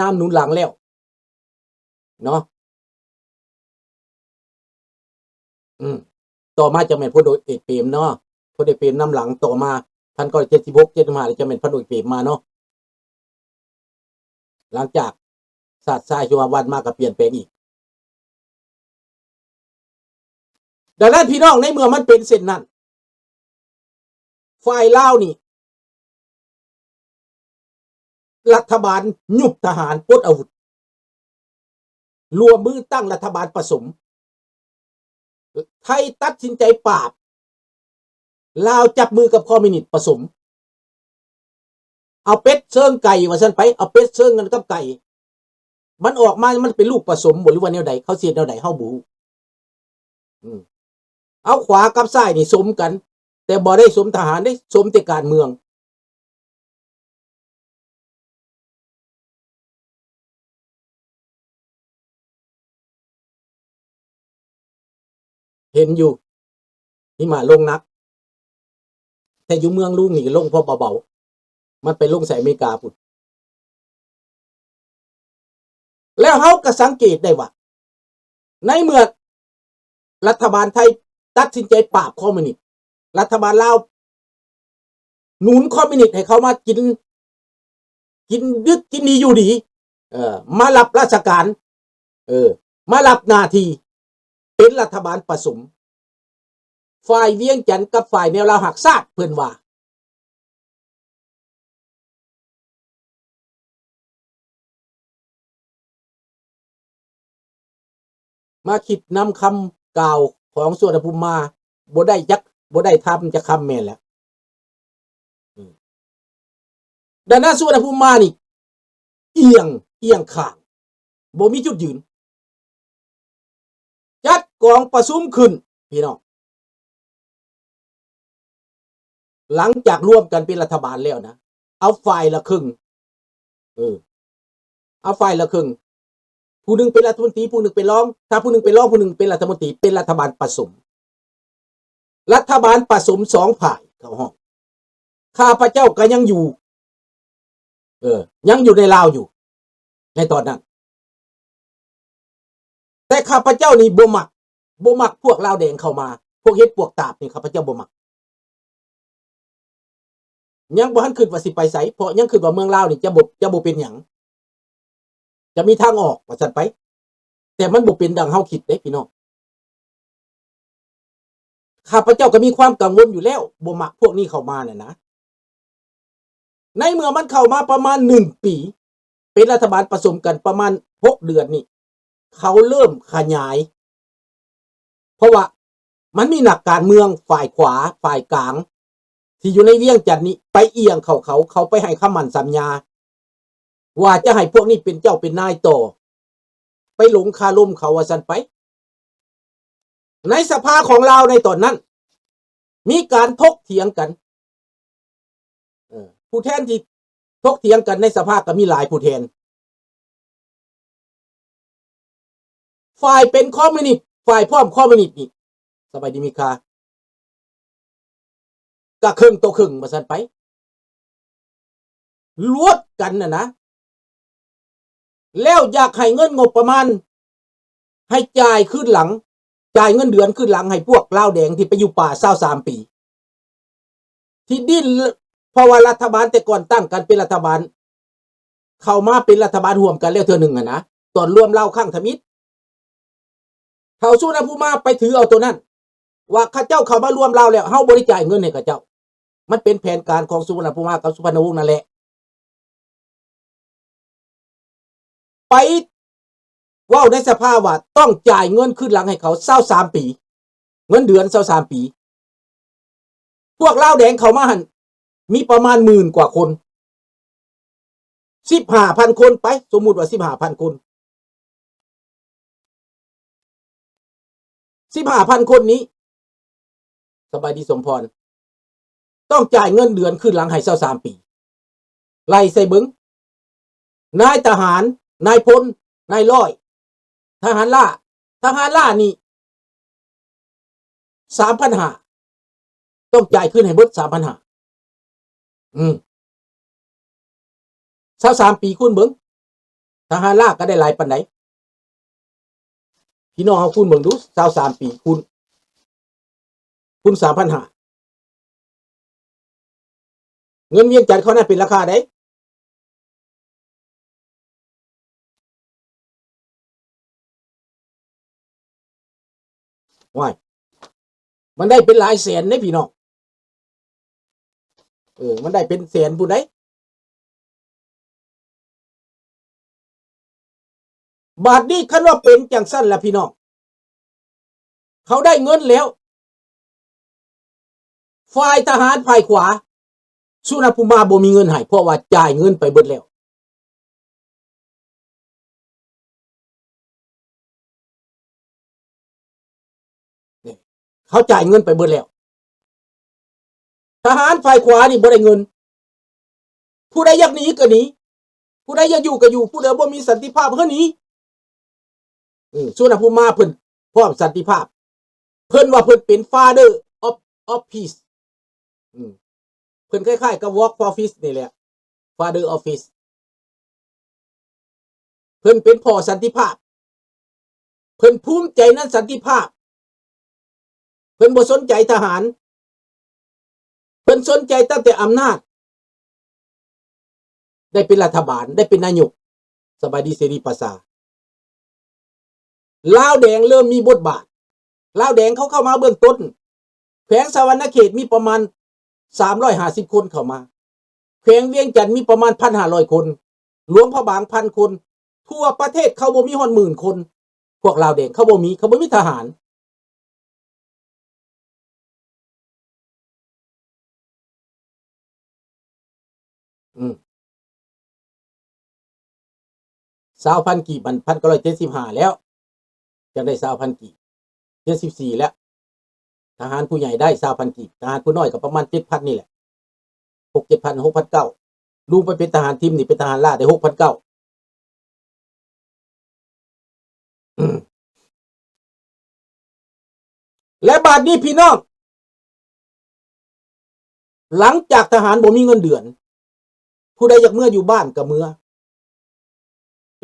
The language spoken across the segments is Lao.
ນາມໜູນຫຼັງແລ້ວເນາະ. ອືມ ຕໍ່ມາຈະແມ່ນພົນເອກເປຣມເນາະ, ພົນເອກເປຣມນຳຫຼັງ. ຕໍ່ມາ ພັນເກົ້າຮ້ອຍເຈັດສິບຫົກ ເຈັດສິບຫ້າ ແລ້ວຈະແມ່ນພັນເອກເປຣມມາເນາະ. ຫຼັງຈາກຊາດຊາຍສຸວາວັນມາກໍປ່ຽນແປງອີກ. ດັ່ງນັ້ນ ພີ່ນ້ອງ, ໃນເມື່ອມັນເປັນເຊັ່ນນັ້ນ, ຝ່າຍລາວນີ້ ລັດຖະບານຍຸບທະຫານ, ປົດອາວຸດ, ລວມມືຕັ້ງລັດຖະບານປະສົມ. ໄທຕັດສິນໃຈປາບ, ລາວຈັບມືກັບຄອມມິວນິດປະສົມ. ເອົາເປັດເຊີງໄກ່ວ່າຊັ້ນໄປ, ເອົາເປັດເຊີງກັນກັບໄກ່. ມັນອອກມາ ມັນເປັນລູກປະສົມບໍ່ ຫຼືວ່າແນວໃດ? ເຂົາຊິເຮັດແນວໃດ ເຮົາບໍ່ຮູ້. ອືມ ເອົາຂວາກັບຊ້າຍນີ້ສົມກັນ, ແຕ່ບໍ່ໄດ້ສົມທະຫານເດ້, ສົມແຕ່ການເມືອງ. ເຫັນຢູ່ ຫິມະລົງໜັກ, ແຕ່ຢູ່ເມືອງລຸງນີ້ລົງພໍເບົາໆ, ມັນໄປລົງໃສ່ອາເມລິກາພຸ້ນ. ແລ້ວເຮົາກໍສັງເກດໄດ້ວ່າ ໃນເມື່ອລັດຖະບານໄທຕັດສິນໃຈປາບຄອມມິວນິດ, ລັດຖະບານລາວໜູນຄອມມິວນິດໃຫ້ເຂົາມາກິນ ກິນດິບກິນດີຢູ່ດີ, ເອີ ມາຮັບລາຊະການ, ເອີ ມາຮັບໜ້າທີ່ເປັນລັດຖະບານປະສົມ ຝ່າຍວຽງຈັນກັບຝ່າຍແນວລາວຮັກຊາດ ເພິ່ນວ່າ. ມາຄິດນຳຄຳກ່າວຂອງສຸວັນນະພູມມາ ບໍ່ໄດ້ຈັກ ບໍ່ໄດ້ທຳຈັກຄຳແມ່ນແລ້ວ. ອືມ ດັ່ງນັ້ນ ສຸວັນນະພູມມານີ້ ອຽງ ອຽງຂ້າງ ບໍ່ມີຈຸດຢືນ. ຈັດກອງປະຊຸມຂຶ້ນ ພີ່ນ້ອງ, ຫຼັງຈາກລວມກັນເປັນລັດຖະບານແລ້ວນະ, ເອົາຝ່າຍລະເຄິ່ງ, ເອີ ເອົາຝ່າຍລະເຄິ່ງ, ຜູ້ໜຶ່ງເປັນລັດຖະມົນຕີ ຜູ້ໜຶ່ງເປັນຮອງ, ຖ້າຜູ້ໜຶ່ງເປັນຮອງ ຜູ້ໜຶ່ງເປັນລັດຖະມົນຕີ, ເປັນລັດຖະບານປະສົມ. ລັດຖະບານປະສົມສອງຝ່າຍເຂົ້າຮ່ວມ. ຂ້າພະເຈົ້າກໍຍັງຢູ່ ເອີ ຍັງຢູ່ໃນລາວຢູ່ໃນຕອນນັ້ນ, ແຕ່ຂ້າພະເຈົ້ານີ້ບໍ່ມັກ ບໍ່ມັກພວກລາວແດງເຂົ້າມາ, ພວກເຫັດປວກຕາບນີ້ ຂ້າພະເຈົ້າບໍ່ມັກ. ຍັງບໍ່ທັນຄິດວ່າຊິໄປໃສ, ເພາະຍັງຄິດວ່າເມືອງລາວນີ້ຈະບໍ່ ຈະບໍ່ເປັນຫຍັງ, ຈະມີທາງອອກວ່າຊັ້ນໄປ, ແຕ່ມັນບໍ່ເປັນດັ່ງເຮົາຄິດເດ້ ພີ່ນ້ອງ. ຂ້າພະເຈົ້າກໍມີຄວາມກັງວົນຢູ່ແລ້ວ, ບໍ່ມັກພວກນີ້ເຂົ້າມານັ້ນນະ. ໃນເມື່ອມັນເຂົ້າມາປະມານໜຶ່ງປີ, ເປັນລັດຖະບານປະສົມກັນປະມານຫົກເດືອນນີ້, ເຂົາເລີ່ມຂະຫຍາຍ, ເພາະວ່າມັນມີນັກການເມືອງຝ່າຍຂວາ, ຝ່າຍກາງ ທີ່ຢູ່ໃນວຽງຈັນນີ້ ໄປອຽງເຂົ້າເຂົາ, ເຂົາໄປໃຫ້ຄຳໝັ້ນສັນຍາ ວ່າຈະໃຫ້ພວກນີ້ເປັນເຈົ້າເປັນນາຍຕໍ່, ໄປຫຼົງຄາລົມເຂົາວ່າຊັ້ນໄປ. ໃນສະພາຂອງລາວໃນຕອນນັ້ນ ມີການຖົກຖຽງກັນ, ເອີ ຜູ້ແທນທີ່ຖົກຖຽງກັນໃນສະພາກໍມີຫຼາຍຜູ້ແທນ. ຝ່າຍເປັນຄອມມິວນິດ, ຝ່າຍພ້ອມຄອມມິວນິດນີ້, ສະບາຍດີມີຄ່າ, ກະເຄິ່ງຕໍ່ເຄິ່ງວ່າຊັ້ນໄປ, ລວດກັນນະນະ, ແລ້ວຢາກໃຫ້ເງິນງົບປະມານ ໃຫ້ຈ່າຍຄືນຫຼັງ, ຈ່າຍເງິນເດືອນຄືນຫຼັງໃຫ້ພວກລາວແດງທີ່ໄປຢູ່ປ່າຊາວສາມປີ ທີ່ດີ້ນ, ເພາະວ່າລັດຖະບານແຕ່ກ່ອນຕັ້ງກັນເປັນລັດຖະບານ, ເຂົ້າມາເປັນລັດຖະບານຮ່ວມກັນແລ້ວເທື່ອໜຶ່ງຫັ້ນນະ, ຕອນລວມລາວຄັ້ງທຳອິດ. ທ້າວສຸວັນນະພູມາໄປຖືເອົາໂຕນັ້ນ ວ່າເຂົາເຈົ້າເຂົ້າມາລວມລາວແລ້ວ ເຮົາບໍ່ໄດ້ຈ່າຍເງິນໃຫ້ເຂົາເຈົ້າ. ມັນເປັນແຜນການຂອງສຸວັນນະພູມາກັບສຸພັນນະວົງນັ້ນແຫຼະ. ໄປເວົ້າໃນສະພາວ່າຕ້ອງຈ່າຍເງິນຄືນຫຼັງໃຫ້ເຂົາຊາວສາມປີ, ເງິນເດືອນຊາວສາມປີ. ພວກລາວແດງເຂົ້າມາຫັ້ນມີປະມານໝື່ນກວ່າຄົນ, ສິບຫ້າພັນຄົນໄປ, ສົມມຸດວ່າສິບຫ້າພັນຄົນ. ສິບຫ້າພັນຄົນນີ້, ສະບາຍດີສົມພອນ, ຕ້ອງຈ່າຍເງິນເດືອນຄືນຫຼັງໃຫ້ຊາວສາມປີ. ໄລ່ໃສ່ເບິ່ງ, ນາຍທະຫານ, ນາຍພົນ, ນາຍຮ້ອຍ, ທະຫານລ້າ, ທະຫານລ້ານີ້ສາມພັນຫ້າ, ຕ້ອງຈ່າຍຄືນໃຫ້ເບິດສາມພັນຫ້າ. ອືມ ຊາວສາມປີຄູນເບິ່ງ, ທະຫານລາວກໍໄດ້ຫຼາຍປານໃດ? ພີ່ນ້ອງເຮົາຄູນເບິ່ງດູ ຊາວສາມປີ ຄູນ ຄູນສາມພັນຫ້າ ເງິນວຽງຈັນເຂົານັ້ນເປັນລາຄາໃດ? ໂອ້ຍ ມັນໄດ້ເປັນຫຼາຍແສນເດ້ພີ່ນ້ອງ ເອີ ມັນໄດ້ເປັນແສນພຸ້ນໃດ. ບາດນີ້ຄັນວ່າເປັນຈັ່ງຊັ້ນລະພີ່ນ້ອງ ເຂົາໄດ້ເງິນແລ້ວ ຝ່າຍທະຫານຝ່າຍຂວາ ສຸນນະພູມາບໍ່ມີເງິນໃຫ້ ເພາະວ່າຈ່າຍເງິນໄປເບິດແລ້ວ. ນີ້ ເຂົາຈ່າຍເງິນໄປເບິດແລ້ວ. ທະຫານຝ່າຍຂວານີ້ບໍ່ໄດ້ເງິນ. ຜູ້ໃດຢາກໜີກໍໜີ, ຜູ້ໃດຢາກຢູ່ກໍຢູ່, ຜູ້ໃດບໍ່ມີສັນຕິພາບໃຫ້ໜີ. ເອີ ສຸນນະພູມາເພິ່ນພ້ອມສັນຕິພາບ. ເພິ່ນວ່າເພິ່ນເປັນ Father of, of Peace. ອືມ ເພິ່ນຄ້າຍໆກັບ Walk for Peace ນີ້ແຫຼະ Father of Peace. ເພິ່ນເປັນພໍ່ສັນຕິພາບ. ເພິ່ນພູມໃຈໃນສັນຕິພາບ. ເພິ່ນບໍ່ສົນໃຈທະຫານ. ເພິ່ນສົນໃຈຕັ້ງແຕ່ອຳນາດ. ໄດ້ເປັນລັດຖະບານ, ໄດ້ເປັນນາຍົກ. ສະບາຍດີເສລີປະຊາ. ລາວແດງເລີ່ມມີບົດບາດ. ລາວແດງເຂົາເຂົ້າມາເບື້ອງຕົ້ນ. ແຂວງສະຫວັນນະເຂດມີປະມານສາມຮ້ອຍຫ້າສິບຄົນເຂົ້າມາ. ແຂວງວຽງຈັນມີປະມານພັນຫ້າຮ້ອຍຄົນ. ຫຼວງພະບາງພັນຄົນ. ທົ່ວປະເທດເຂົາບໍ່ມີຮອດໝື່ນຄົນ. ພວກລາວແດງເຂົາບໍ່ມີ, ເຂົາບໍ່ມີທະຫານ. ອືມ ຊາວພັນກີບ ມັນ ພັນເກົ້າຮ້ອຍເຈັດສິບຫ້າແລ້ວ ຈັ່ງໄດ້ຊາວພັນກີບ ເຈັດສິບສີ່ແລ້ວ. ທະຫານຜູ້ໃຫຍ່ໄດ້ຊາວພັນກີບ, ທະຫານຜູ້ນ້ອຍກໍປະມານເຈັດພັນນີ້ແຫຼະ ຫົກເຈັດພັນ ຫົກພັນເກົ້າ. ລຸງໄປເປັນທະຫານທີມນີ້ ເປັນທະຫານລາວໄດ້ຫົກພັນເກົ້າ. ແລະບາດນີ້ພີ່ນ້ອງ ຫຼັງຈາກທະຫານບໍ່ມີເງິນເດືອນ ຜູ້ໃດຢາກເມືອຢູ່ບ້ານກໍເມືອ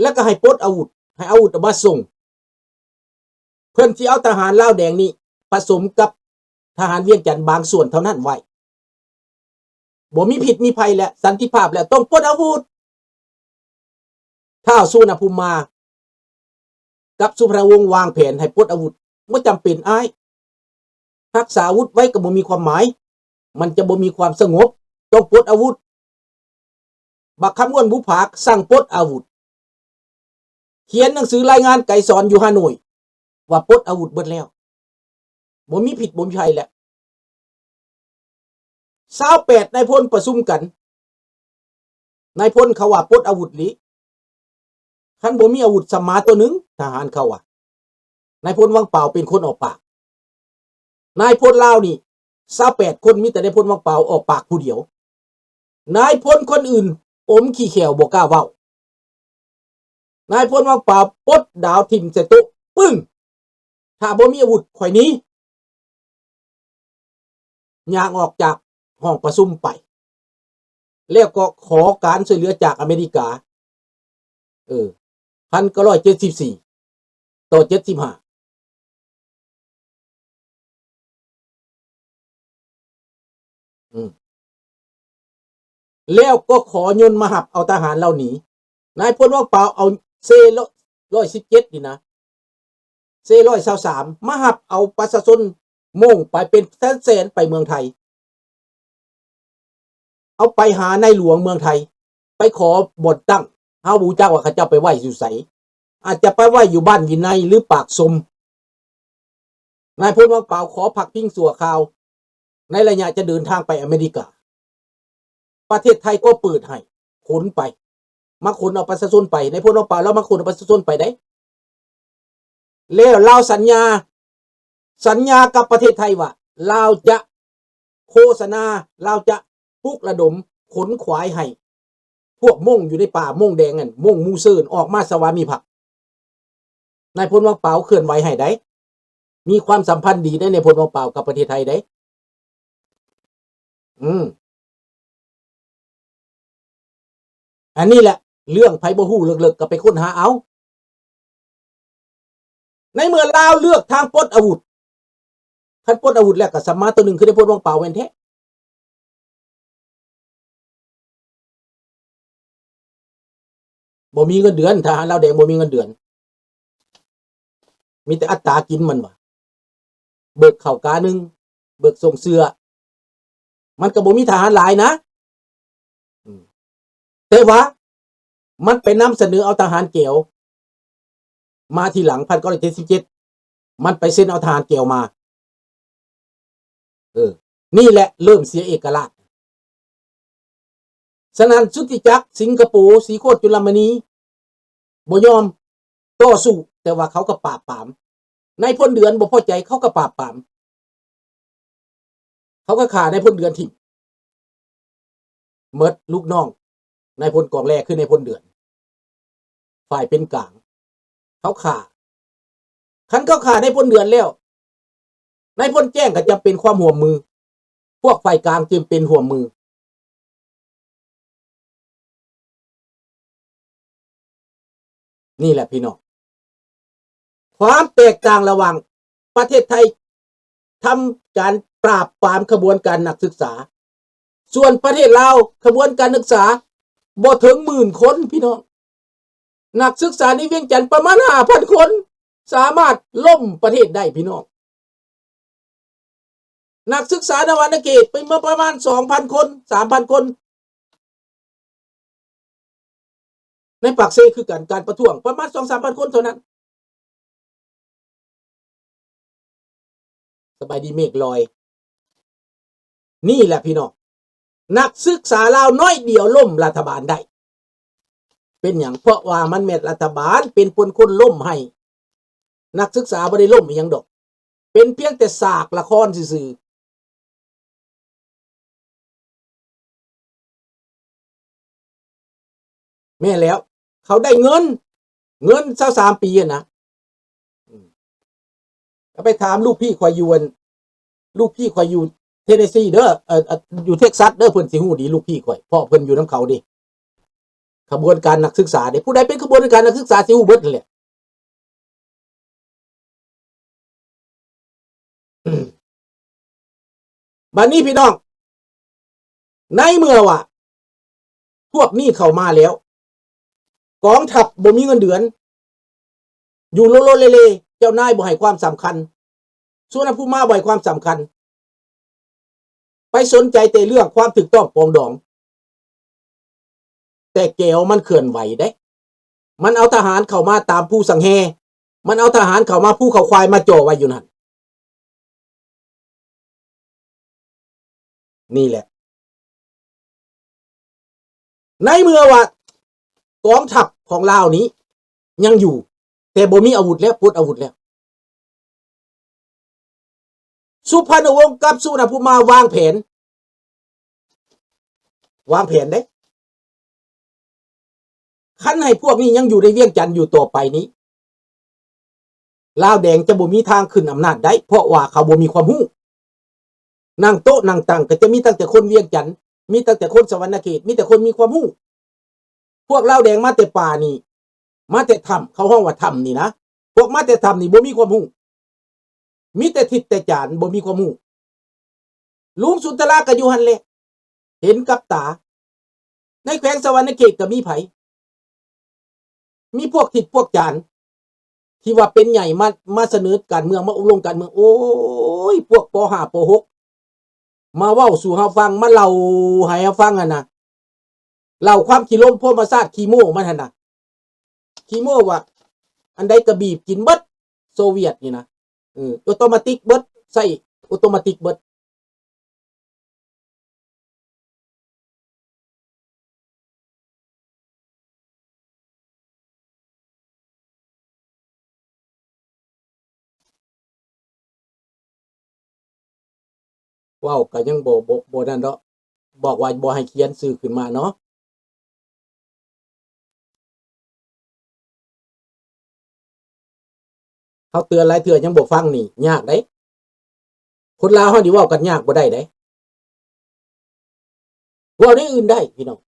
ແລ້ວກໍໃຫ້ປົດອາວຸດ ໃຫ້ອາວຸດເອົາມາສົ່ງ. ເພິ່ນຊິເອົາທະຫານລາວແດງນີ້ປະສົມກັບທະຫານວຽງຈັນບາງສ່ວນເທົ່ານັ້ນໄວ້. ບໍ່ມີພິດມີໄພແລ້ວ, ສັນຕິພາບແລ້ວ, ຕ້ອງປົດອາວຸດ. ທ້າວສຸວັນນະພູມມາກັບສຸພັນນະວົງວາງແຜນໃຫ້ປົດອາວຸດ. ບໍ່ຈຳເປັນອ້າຍ, ຮັກສາອາວຸດໄວ້ກໍບໍ່ມີຄວາມໝາຍ, ມັນຈະບໍ່ມີຄວາມສະຫງົບ. ຕ້ອງປົດອາວຸດ. ບັກຄຳອ້ວນບຸຜາກສັ່ງປົດອາວຸດ, ຂຽນໜັງສືລາຍງານໄກສອນຢູ່ຮ່າໂນ້ຍວ່າປົດອາວຸດເບິດແລ້ວ, ບໍ່ມີພິດບໍ່ມີໄພແລ້ວ. ຊາວແປດນາຍພົນປະຊຸມກັນ, ນາຍພົນເຂົາວ່າປົດອາວຸດອີ່ຫຼີ, ຄັນບໍ່ມີອາວຸດສຳມາຕົວໜຶ່ງ, ທະຫານເຂົາວ່າ. ນາຍພົນວັງປາວເປັນຄົນອອກປາກ. ນາຍພົນລາວນີ້ຊາວແປດຄົນ, ມີແຕ່ນາຍພົນວັງປາວອອກປາກຜູ້ດຽວ. ນາຍພົນຄົນອື່ນອົມຂີ້ແຂ້ວບໍ່ກ້າເວົ້າ. ນາຍພົນວັງປາວປົດດາວຖິ້ມໃສ່ໂຕະ ປຶ້ງ! ຖ້າບໍ່ມີອາວຸດ ຂ້ອຍໜີ. ຍ່າງອອກຈາກຫ້ອງປະຊຸມໄປ ແລ້ວກໍຂໍການຊ່ວຍເຫຼືອຈາກອາເມລິກາ. ເອີ ພັນເກົ້າຮ້ອຍເຈັດສິບສີ່ ຕໍ່ ເຈັດສິບຫ້າ. ອືມ ແລ້ວກໍຂໍຍົນມາຮັບເອົາທະຫານເຫຼົ່ານີ້. ນາຍພົນວັງປາວເອົາ ເຊ ຮ້ອຍສິບເຈັດນີ້ນະ, ເຊ ຮ້ອຍຊາວສາມ ມາຮັບເອົາປະຊາຊົນມົ້ງໄປເປັນແສນໆ ໄປເມືອງໄທ. ເອົາໄປຫາໃນຫຼວງເມືອງໄທ, ໄປຂໍບ່ອນຕັ້ງ. ເຮົາບໍ່ຮູ້ຈັກວ່າເຂົາເຈົ້າໄປໄວ້ຢູ່ໃສ, ອາດຈະໄປໄວ້ຢູ່ບ້ານວິໄນ ຫຼື ປາກຊົມ. ນາຍພົນວັງປາວຂໍພັກພິງຊົ່ວຄາວ ໃນໄລຍະຈະເດີນທາງໄປອາເມລິກາ. ປະເທດໄທກໍເປີດໃຫ້ຂົນໄປ, ມາຂົນເອົາປະຊາຊົນໄປ. ນາຍພົນວັງປາວລາວມາຂົນເອົາປະຊາຊົນໄປໄດ໋. ແລ້ວລາວສັນຍາ, ສັນຍາກັບປະເທດໄທວ່າ ລາວຈະໂຄສະນາ, ລາວຈະປຸກລະດົມຂົນຂວາຍໃຫ້ພວກມົ້ງຢູ່ໃນປ່າມົ້ງແດງນັ້ນ, ມົ້ງມູເຊີນ ອອກມາສະຫວາມີພັກ. ນາຍພົນວັງປາວເຄື່ອນໄຫວໃຫ້ໄດ໋, ມີຄວາມສຳພັນດີໃດ໋ ນາຍພົນວັງປາວກັບປະເທດໄທໄດ໋. ອືມ ອັນນີ້ແຫຼະ ເລື່ອງໃຜບໍ່ຮູ້ເລິກໆ ກໍໄປຄົ້ນຫາເອົາ. ໃນເມື່ອລາວເລືອກທາງປົດອາວຸດ, ຄັນປົດອາວຸດແລ້ວກໍສຳມາຕົວໜຶ່ງ ຄືໄດ້ປົດວາງເປົາແມ່ນແທ້. ບໍ່ມີເງິນເດືອນ, ທະຫານລາວແດງບໍ່ມີເງິນເດືອນ, ມີແຕ່ອັດຕາກິນມັນວ່າ ເບີກເຂົ້າກາໜຶ່ງ, ເບີກສົ່ງເສື້ອ, ມັນກໍບໍ່ມີທະຫານຫຼາຍນະ. ອືມ ແຕ່ວ່າມັນໄປນຳສະເໜີເອົາທະຫານແກວມາທີຫຼັງ ພັນເກົ້າຮ້ອຍເຈັດສິບເຈັດ ມັນໄປເຊັນເອົາທະຫານແກວມາ. ເອີ ນີ້ແຫຼະເລີ່ມເສຍເອກະລາດ. ສະນັ້ນ ສຸດທິຈັກ ສິງກະໂປ ສີໂຄດ ຈຸລະມະນີ ບໍ່ຍອມຕໍ່ສູ້, ແຕ່ວ່າເຂົາກໍປາບປາມ. ນາຍພົນເດືອນບໍ່ພໍໃຈ ເຂົາກໍປາບປາມ. ເຂົາກໍຂ້ານາຍພົນເດືອນຖິ້ມໝົດ, ລູກນ້ອງນາຍພົນກອງແລ ຄືນາຍພົນເດືອນ ຝ່າຍເປັນກາງ ເຂົາຂ້າ. ຄັນເຂົາຂ້ານາຍພົນເດືອນແລ້ວ ນາຍພົນແຈ້ງກໍຈຳເປັນຄວາມຮ່ວມມື, ພວກຝ່າຍກາງຈຶ່ງເປັນຮ່ວມມື. ນີ້ແຫຼະພີ່ນ້ອງ ຄວາມແຕກຕ່າງລະຫວ່າງປະເທດໄທທຳການປາບປາມຂະບວນການນັກສຶກສາ, ສ່ວນປະເທດລາວຂະບວນການນັກສຶກສາບໍ່ເຖິງໝື່ນຄົນພີ່ນ້ອງ. ນັກສຶກສາໃນວຽງຈັນປະມານຫ້າພັນຄົນ ສາມາດລົ້ມປະເທດໄດ້ພີ່ນ້ອງ. ນັກສຶກສານະວະນະເກດໄປມາປະມານສອງພັນຄົນ ສາມພັນຄົນ. ໃນປາກເຊຄືກັນ ການປະທ້ວງປະມານສອງສາມພັນຄົນເທົ່ານັ້ນ. ສະບາຍດີເມກລອຍ. ນີ້ແຫຼະພີ່ນ້ອງ ນັກສຶກສາລາວໜ້ອຍດຽວລົ້ມລັດຖະບານໄດ້. ເປັນຫຍັງ? ເພາະວ່າມັນແມ່ນລັດຖະບານເປັນຄົນລົ້ມໃຫ້. ນັກສຶກສາບໍ່ໄດ້ລົ້ມອີ່ຫຍັງດອກ, ເປັນພຽງແຕ່ສາກລະຄອນຊື່ໆ. ແມ່ນແລ້ວ ເຂົາໄດ້ເງິນ ເງິນຊາວສາມປີຫັ້ນນະ. ອືມ ກໍໄປຖາມລູກພີ່ຂ້ອຍຢູ່ອັນ ລູກພີ່ຂ້ອຍຢູ່ເທນເນຊີເດີ ເອີ ເອີ ຢູ່ເທັກຊັສເດີ ເພິ່ນຊິຮູ້ດີ ລູກພີ່ຂ້ອຍ ເພາະເພິ່ນຢູ່ນຳເຂົາເດ້. ຂະບວນການນັກສຶກສາເດ້ ຜູ້ໃດເປັນຂະບວນການນັກສຶກສາຊິຮູ້ເບິດຫັ້ນແຫຼະ. ບັດນີ້ພີ່ນ້ອງ ໃນເມື່ອວ່າພວກນີ້ເຂົ້າມາແລ້ວ ກອງທັບບໍ່ມີເງິນເດືອນ ຢູ່ໂລໂລເລເລ, ເຈົ້ານາຍບໍ່ໃຫ້ຄວາມສຳຄັນ, ສຸວັນນະພູມາບໍ່ໃຫ້ຄວາມສຳຄັນ, ໄປສົນໃຈແຕ່ເລື່ອງຄວາມຖືກຕ້ອງປອງດອງ. ແຕ່ແກວມັນເຄື່ອນໄຫວເດ້. ມັນເອົາທະຫານເຂົ້າມາຕາມພູສັງແຮ, ມັນເອົາທະຫານເຂົ້າມາພູເຂົາຄວາຍມາຈ່ອໄວ້ຢູ່ນັ້ນ. ນີ້ແຫຼະ ໃນເມື່ອວ່າກອງທັບຂອງລາວນີ້ຍັງຢູ່ ແຕ່ບໍ່ມີອາວຸດແລ້ວ, ປົດອາວຸດແລ້ວ, ສຸພານຸວົງກັບສຸວັນນະພູມາວາງແຜນ, ວາງແຜນເດ້. ຄັນໃຫ້ພວກນີ້ຍັງຢູ່ໃນວຽງຈັນຢູ່ຕໍ່ໄປນີ້ ລາວແດງຈະບໍ່ມີທາງຂຶ້ນອຳນາດໄດ້, ເພາະວ່າເຂົາບໍ່ມີຄວາມຮູ້. ນັ່ງໂຕະນັ່ງຕັ່ງກໍຈະມີຕັ້ງແຕ່ຄົນວຽງຈັນ, ມີຕັ້ງແຕ່ຄົນສະຫວັນນະເຂດ, ມີແຕ່ຄົນມີຄວາມຮູ້. ພວກລາວແດງມາແຕ່ປ່ານີ້, ມາແຕ່ຖ້ຳ, ເຂົາຮ້ອງວ່າຖ້ຳນີ້ນະ, ພວກມາແຕ່ຖ້ຳນີ້ບໍ່ມີຄວາມຮູ້, ມີແຕ່ທິດແຕ່ຈານ, ບໍ່ມີຄວາມຮູ້. ລຸງສຸນທະລາກໍຢູ່ຫັ້ນແຫຼະ, ເຫັນກັບຕາ. ໃນແຂວງສະຫວັນນະເຂດກໍມີໃຜ? ມີພວກທິດພວກຈານ ທີ່ວ່າເປັນໃຫຍ່ມາ, ມາສະເໜີການເມືອງ, ມາອົບລົມການເມືອງ. ໂອ້ຍ ພວກປໍຫ້າ ປໍຫົກ ມາເວົ້າສູ່ເຮົາຟັງ, ມາເລົ່າໃຫ້ເຮົາຟັງຫັ້ນນະ, ເລົ່າຄວາມຂີ້ລົມໂພມມະຊາດ ຂີ້ໂມ້ມັນຫັ້ນນະ. ຂີ້ໂມ້ວ່າ ອັນໃດກໍບີບກິນເບິດ ໂຊວຽດນີ້ນະ. ເອີ ໂອໂຕມາຕິກເບິດ, ໃຊ້ໂອໂຕມາຕິກເບິດ. ເວົ້າກໍຍັງບໍ່, ບໍ່, ບໍ່ນັ້ນເນາະ, ບອກວ່າບໍ່ໃຫ້ຂຽນຊື່ຂຶ້ນມາເນາະ. ເຮົາເຕືອນຫຼາຍເທື່ອຍັງບໍ່ຟັງນີ້ ຍາກເດ້. ຄົນລາວເຮົານີ້ເວົ້າກັນຍາກບໍ່ໄດ້ເດ້. ເວົ້າແນວອື່ນໄດ້ພີ່ນ້ອງ,